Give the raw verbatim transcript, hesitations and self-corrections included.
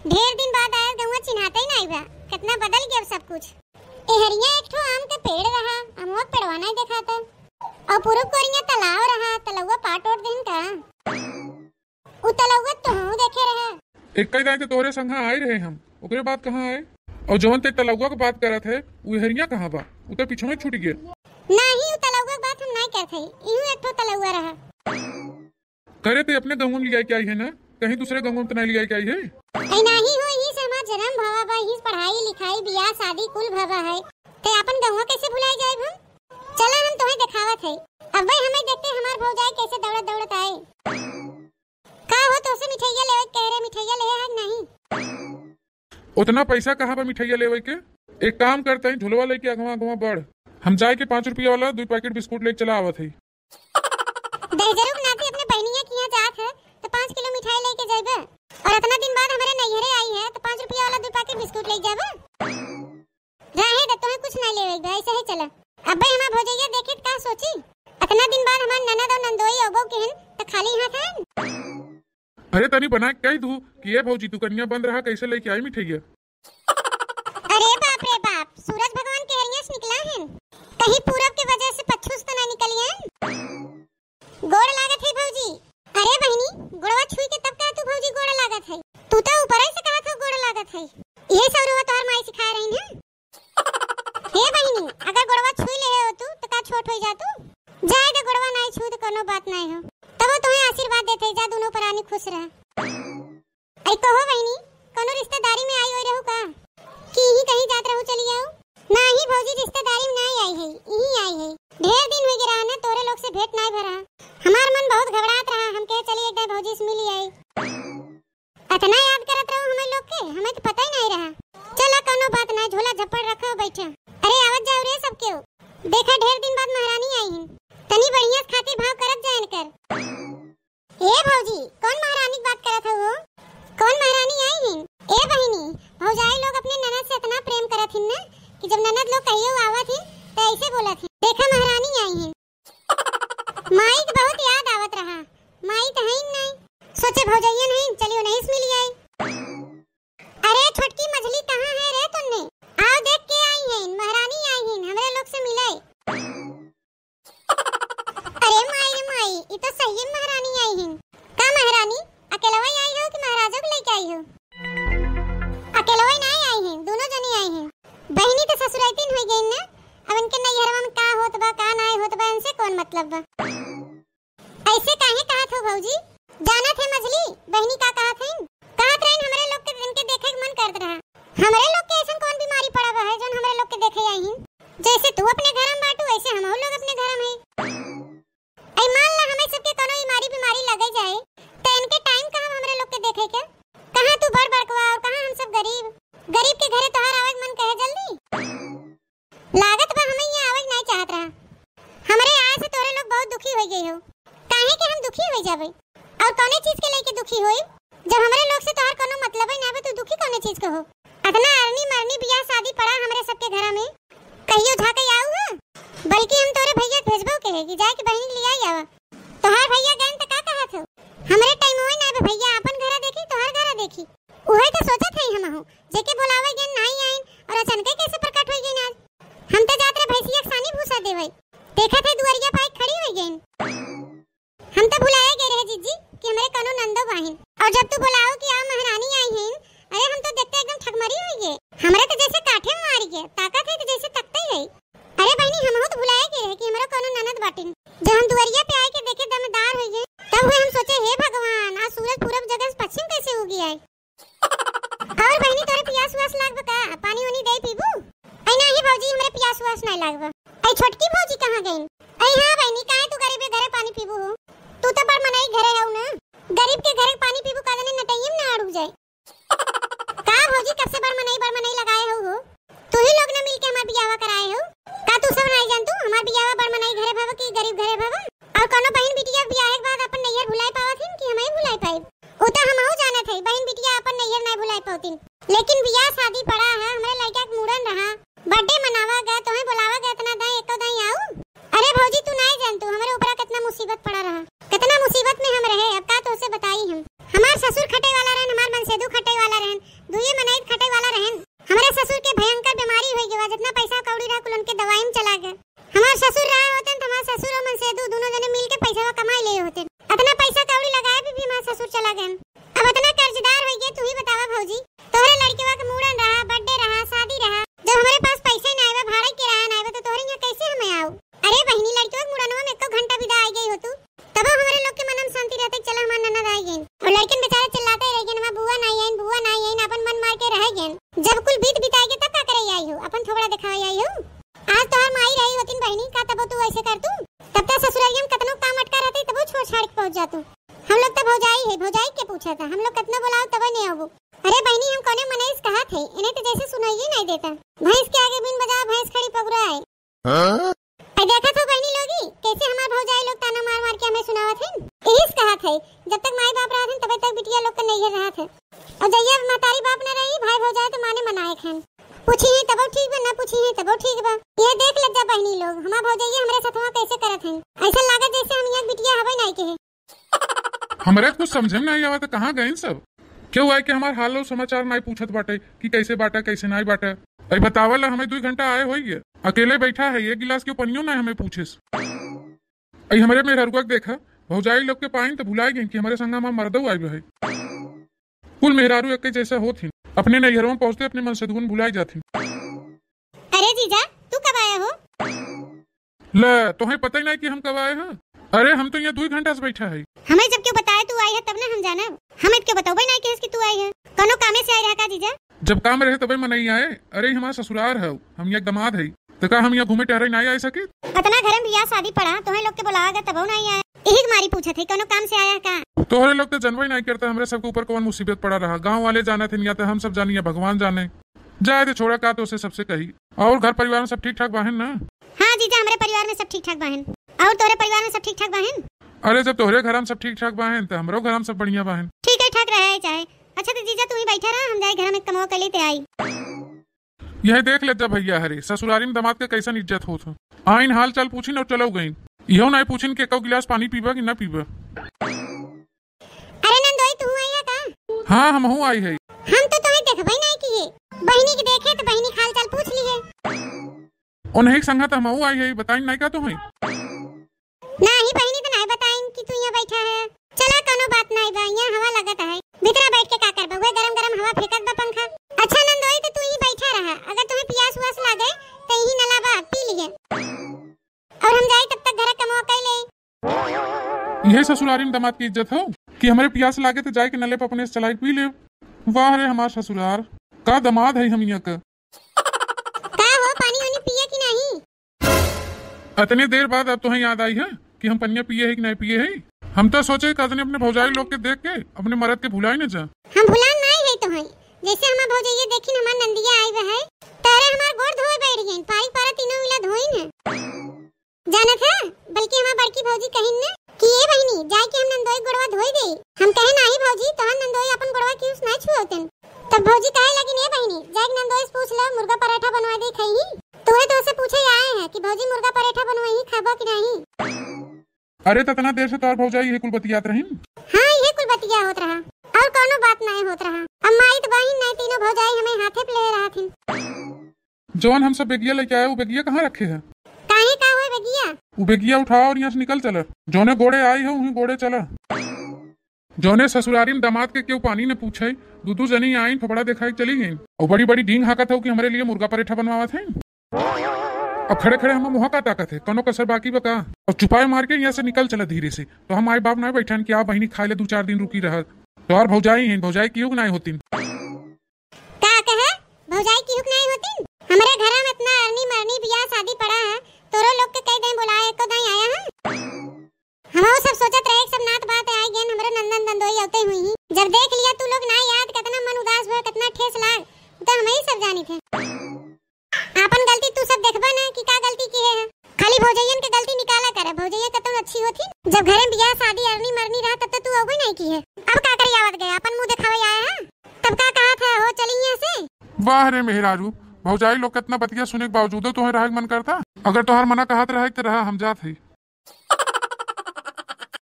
ढेर दिन बाद आयल, गौवा चिन्हाते ही नाई बा। कितना बदल गया अब सब कुछ। एहरिया एक ठो आम के पेड़ रहा, अमवा के पेड़वा नाई देखाता। और पूरब कोरिया तालाब रहा, तलउवा पाट ओट देन का? उ तलउवा तोहू देखे रहा। एक्कै दाई तो तोहरे संघा आए रहे हम, ओकरे बाद कहाँ आए? और जवन ते तलउवा के बात करत है, उ एहरिया कहाँ बा? उ तो पिछवे छूट गया। नाही, उ तलउवा के बात हम नाई करत है, इहू एक ठो तलउवा रहा। करे ते अपने गौवा में लियाई के आई है ना, कहीं दूसरे गौवा में तो नाई लियाई के आई है? ऐ नाही हो, यही से हमार जन्म भवा बा, यही से पढ़ाई लिखाई, बियाह शादी कुल भवा है। ते अपन गौवा कैसे भुलाई जाए हम? चला हम तोहे देखावत है। अब्बे हमें देखते हमार भौजाई कैसे दौड़त दौड़त आए। का हो, तोसे मिठाइया लेवे के कह रहे, मिठाइया ले है कि नहीं? उतना पैसा कहाँ बा मिठाइया लेवे के? एक काम करते हैं, झोलवा लेके अगवा अगवा बढ़, हम जाए के पाँच रुपया वाला दुई पैकेट बिस्कुट लेके चला आवत है। दहिजरू के नाती अपने बहनिया के यहाँ जात है, तो पाँच किलो मिठाई लेके जाइबे। और इतना दिन बाद हमारे नैहरे आई है, तो पाँच रुपया वाला दुई पैकेट बिस्कुट लेके जाबे। रहे दे, तोहे कुछ ना लेवे के बा, ऐसे ही चला। अब्बे हमार भौजैया देखे त का सोची? इतना दिन बाद हमार ननद और नंदोई अबो के हन, त खाली हाथ हन। अरे तनी बना के कह दू कि ए भौजी, दुकनिया बंद रहा, कैसे लेके आई मिठाइया? अरे बाप रे बाप, सूरज भगवान के हरिया से निकला हन, कहीं पूरब के वजह से पच्छू से त ना निकली हन। गोड़ लागत है भौजी। अरे बहिनी, गोड़वा छुई के तब कहा तू भौजी गोड़ लागत है? तू तो ऊपर से कहा था गोड़ लागत है। यही सब रुआ तोहर माई सिखाए रही है। हे बहिनी, अगर गोड़वा छुई ले हो तू तो का छोट हो जा तू? जाए दे, गोड़वा नाई छू तो कोनो बात नाई हो। तब वो तुम्हें आशीर्वाद देते, जा दोनों परानी खुश रह। ऐ कहो बहिनी, कोनो रिश्तेदारी में आई होई रहू का? कि यहीं कहीं जात रहू चली आओ? नाही भौजी, रिश्तेदारी में नाही आई है, यहीं आई है। ढेर दिन हो गया रहा ना, तोरे लोग से भेंट नाही भरा। हमार मन बहुत घबरात रहा, हम कहे चली एक दाई भौजी से मिली आई। इतना याद करत रहू हमें लोग के, हमें तो पता ही नाही रहा। चला कोनो बात नाही, झोला झप्पड़ रखो बैठे। अरे आवत जाओ रे सबके, देखा ढेर दिन बाद महारानी आई है, तनी बढ़िया से खातिर भाव करत जाए इनकर। ए भौजी, कौन महारानी की बात करत हऊ हो? कौन महारानी आई हिन? ए बहिनी, भौजाई लोग अपने ननद से इतना प्रेम करत हिन ना कि जब ननद लोग कहियो आवत हिन त ऐसे बोलत हिन, "देखा महारानी आई हिन।" माई के बहुत याद आवत रहा, माई त हईन नहीं, सोचे भौजैया नहीं, चलियो नहीं से मिली आई। अरे छोटकी मझली कहाँ है रे तुन्ने? आओ देख के आई हिन, महारानी आई हिन, हमरे लोग से मिले। अरे माई रे माई, ई तो सही महारानी आई हिन। का महारानी, अकेलवा आई हो कि महाराजो के लेके आई हो? अकेलवा नाई आई हिन, दोनों जनी आई हिन। बहिनी तो ससुराइतिन हो गई ना, अब इनके नैहरवा में का होत बा, का नाई होत बा, इनसे कौन मतलब बा? ऐसे काहे कहत हो भौजी? जानत है मझली, बहिनी का कहत है? कहत रहिन हमरे लोग के इनके देखे के मन करत रहा। हमरे लोग के ऐसन कौन बीमारी पड़ा बा है जौन हमरे लोग के देखे आई हिन? जैसे तू अपने घर में बाटू, वैसे हमहू लोग अपने घर में है। ऐ मान ला, हमें सबके कोनो बीमारी, बीमारी लगे जाए, त इनके टाइम कहाँ हमरे लोग के देखे के? कहाँ तू बड़ बड़कवा और कहाँ हम सब गरीब? गरीब के घरे तोहार आवे के मन कहे जल्दी? लागत बा हमें यहाँ आवे के नहीं चाहत रहा। हमरे आए से तोरे लोग बहुत दुखी हो गए हो। काहे के हम दुखी हो जाबे? और कौने चीज के लेके दुखी होई? जब हमरे लोग से तोहार कोनो मतलब ही ना बा, तू दुखी कौने चीज के हो? अतना अरनी मरनी बियाह शादी पड़ा हमरे सबके घरा में, कहियो झाके आऊ है? बल्कि हम तोरे भैया के भेजबो के है कि जाके बहिनी के लियाई आवा। तोहार भैया गएन त का कहत हो? हमरे टाइम होई ना बे भैया, आपन घरा देखी, तोहार घरा देखी। उहे त सोचत हई हमहू, जेके बोलावे गएन नाई आइन और अचानके कैसे प्रकट होई गइन आज। हम त जात रहे भैंसिया के सानी भूसा देवे, देखत है दुआरिया पे आई खड़ी होई गइन। हम तो भुलाए गए रहे जीजी कि हमरे कौनो नंदो बाहिन। और जब तू बोलाओ कि आ महारानी आई हैं, अरे हम तो देखते एकदम ठकमरी हो गए। हमरे तो जैसे काठे में मारी गए, ताकत है तो जैसे तकते ही है। अरे बहनी, हमहू तो भुलाए गए रहे कि हमरो कौनो ननद बाटिन, जो हम दुआरिया पे आए के देखे दमदार हो गए। तब हुए हम सोचे, हे भगवान, आज सूरज पूरब जगह से पश्चिम कैसे उगी आए? और बहिनी, तोरे पियास उआस लाग बा का? पानी वानी दे पीबू? ऐ नाही भौजी, हमरे पियास उआस नाही लाग बा। ऐ छोटकी भौजी कहाँ गईन? ऐ हाँ बहिनी, काहे तू गरीब के घरे पानी पीबू हो? तू तो बड़ मनई घरे हऊ ना। गरीब के घरे पानी पीबू का जाने नटैये में ना अड़ू जाए। का भौजी, कब से बड़ मनई, बड़ मनई लगाए हऊ हो? तू ही लोग ना मिलके हमार बियाहवा कराए हो। का तू सब नाही जानतू? हमार बियाहवा बड़ मनई घरे भवा कि गरीब घरे भवा? और कौनो बहिन बिटिया बियाहे के बाद अपन नैहर भुलाए पावत हिन कि हमही भुलाए पाइब? उ त हमहू जानत हई, बहिन बिटिया अपन नैहर नाही भुलाए पावतिन। लेकिन बियाह शादी पड़ा है, हमरे लड़का के मूड़न रहा, birthday मनावा गए, तोहे बोलावा गए, इतना दाई, एको दाई आऊ? अरे भौजी, तू नाही जानतू, हमरे ऊपरा कितना मुसीबत पड़ा रहा, कितना मुसीबत में हम रहे, अब का तोसे बताई हम। हमार ससुर खटे वाला रहन, हमार मनसेदू खटे वाला रहन, कहत है, इन्हें तो जैसे सुनाइए नहीं देता। भैंस के आगे बीन बजावा, भैंस खड़ी पगुराए। हाँ? आई देखत हो बहनी लोगी, कैसे हमार भौजाई लोग ताना मार मार के हमें सुनावत हैं। यही से कहत है, जब तक माई बाप रहत हैं, तबे तक बिटिया लोग के नैहर रहत है। और जहिया महतारी बाप न रही, भाई भौजाई तो माने मनाए खान। पूछी है तबो ठीक बा, ना पूछी है तबो ठीक बा। ये देख लज्जा बहनी लोग, हमार भौजाइया हमरे सथवा कैसे करत हैं। ऐसा लागत जैसे हम यहाँ बिटिया हवे नाई के है। हमरे कुछ समझे में नहीं आवत, कहाँ गइन सब? केहू आए के हमार हाल और समाचार नाई पूछत बाटे कि कैसे बाटा, कैसे नाई बाटा। आई बतावल हमें दुई घंटा आए होई गए, अकेले बैठा है, एक गिलास के पनियो नाई हमें पूछेस। आई हमरे मेहररुआ के देखा, भौजाई लोग के पाइन त भुलाई गइन कि हमरे संग हमार मर्दऊ आए है। कुल मेहरारू एक जैसा होत हिन, अपने नैहरवा पहुँचते अपने मन से दुगुन भुलाई जात हिन। अरे जीजा, तू कब आया हो? ले, तोहे पता ही नहीं कि हम कब आए हैं। अरे, हम तो यहाँ दुई घंटा से बैठा है। हमें जब केहू बताए तू आई है तब ना हम जानब। हमें केहू बतौबे नहीं किहिस कि तू आई है। कोनो कामे से आई रहा का जीजा? जब काम रहे तबे मनई आए। अरे, हमार ससुरार है, हम यहाँ दमाद है, तो का हम यहाँ घूमे टहरे नहीं आ सके? अतना घर में बियाह शादी पड़ा, तोहे लोग के बुलावा गए तबो नहीं आए। यही के मारी पूछत है, कोनो काम से आया है का? तोहरे लोग तो जनबे नहीं करता हमरे सबके ऊपर कौन मुसीबत पड़ा रहा। गाँव वाले जानत हैं या तो हम सब जानी या भगवान जाने। जाए दे, छोड़ा, का तो उसे सबसे कही। और घर परिवार में सब ठीक ठाक बाहन ना? हाँ जीजा, हमरे परिवार में सब ठीक ठाक बाहन। और तोरे परिवार में सब ठीक ठाक बाहन? अरे, जब तोहरे घर में सब ठीक ठाक बाहन, तो हमरो घर में सब बढ़िया बाहन। ठीक है, ठाक रहे चाहे। अच्छा, तो जीजा, तू ही बैठा रहा, हम जाए घर में कमवा कर लेते आई। यह देख ले जब भैया हरे, ससुरारी में दामाद के कैसन इज्जत होत हो। आइन हाल चाल पूछिन और चलो गइन। इहो नहीं पूछिन कि एको गिलास पानी पीबा कि ना पीबा। अरे नंदोई, तू आया का? हाँ, हमहू आई है। हम तो तुम्हें देखबे नहीं किए। बहिनी के देखे तो बहिनी के हाल चाल पूछ लिए। उन्हीं के संगत हमहू आई है, बताइन नहीं का तुम्हें? नहीं बहिनी, तो नहीं बताइन कि तू यहाँ बैठा है। चला, कोनो बात नहीं बा, यहाँ हवा लगत है। भीतरा बैठ के का करबा, वह गरम गरम हवा फेंकत बा पंखा। अच्छा नंदोई, तो तू ही बैठा रहा, अगर तुम्हें पियास उआस लागे तो यही नला बा, पी लिए। और हम जाई तब तक घर कमवा कई ले। यह ससुरारी में दामाद की इज्जत हो कि हमरे पियास लागे तो जाए के नले पर अपने से चलाई पी ले। वाह रे हमार ससुरार, का दामाद है हम यहाँ का। का हो, पानी वानी पिए कि नहीं? अतने देर बाद अब तोहें याद आई है कि हम पनिया पिए है कि नहीं पिए है? हम तो सोचे कि अतने अपने भौजाई लोग के देख के अपने मरद के भुलाए न जा। हम भुलान नहीं है तोहें, जैसे हमार भौजैया देखिन हमार नंदिया आई है, तारे हमार गोड़ धोए बैठ गईन, पारी पारा तीनों मिला धोइन है। जानत है, बल्कि हमार बड़की भौजी कहिन न कि ए बहिनी, जाए के हम नंदोई गोड़वा धोई देई। हम कहे, "नाही भौजी, तोहर नंदोई अपन गोड़वा क्यों ना छुअतन?" तब भौजी कहे लगिन, "ए बहिनी, जाए के नंदोई से पूछ लो, मुर्गा पराठा बनवा दे खइही।" तो वह तोहसे पूछे आए हैं कि भौजी, मुर्गा पराठा बनवाई, खाबो कि नाही? अरे, ततना देर से तोहर भौजाई यही कुल बतियात रहिन? हाँ, यही कुल बतिया होत रहा, और कोनो बात नहीं होत रहा। अब माई तो बहिन नहीं, तीनों भौजाई हमें हाथे पे ले रहा थी। जौन हम सब बेगिया लेके आए, उ बेगिया कहाँ रखे है? काहे, का हुए बेगिया? उ बेगिया उठाओ और यहाँ से निकल चला। जौने गोड़े आई हो, उहीं गोड़े चला। जौने ससुरारी में दामाद के केहू पानी न पूछे, दू दू जनी आइन, फोफड़ा देखाई चली गईं। और बड़ी बड़ी डींग हाँकत हो कि हमरे लिए मुर्गा परेठा बनवावत हैं। अब खड़े खड़े हम मुँह का ताकत है, कौनो कसर बाकी बा का? और चुपाए मार के यहाँ से निकल चला धीरे से। तो हम माई बाप ना बैठन कि आ बहिनी खाए ले दू चार दिन रुकी रह। तोहार भौजाई हैं, भौजाई केहू के नाई होतिन। का कहे? भौजाई केहू के नाई होतिन? हमरे घरा में इतना अरनी मरनी बियाह शादी पड़ा है, तोरो लोग के कई दिन बुलाए, एको दाई आया है? हमहू सब सोचत रहे, सब नात बात आई गन, हमरो नंदन नंदोई औते हुई ही। जब देख लिया तू लोग ना याद, कितना मन उदास हुआ, कितना ठेस लाग, तो हम ही सब जानी थे। आपन गलती तू सब देखबा ना कि का गलती किहे है। खाली भौजैयन के गलती निकाला करे, भौजैया कतौन अच्छी होती। जब घरे में बियाह शादी अरनी मरनी रहा तब तो तू अउबे नहीं किहे। अब का करे आवत गए, आपन मुंह दिखावे आए है। तब का कहा था हो चली यहाँ से। वाह रे मेहरारू, भौजाई लोग कितना बतिया सुने के बावजूदो तोहे रहे के मन करता। अगर तोहर मना कहत रहे तो रहा, हम जात है।